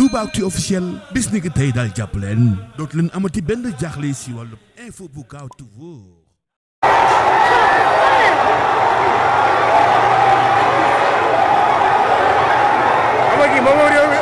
Toubaactu officiel bis ni ki tey daal jàpp leen dootu leen amati benn jaaxle si wàllu info bu gaaw te wóor. Ama gi moom réew mi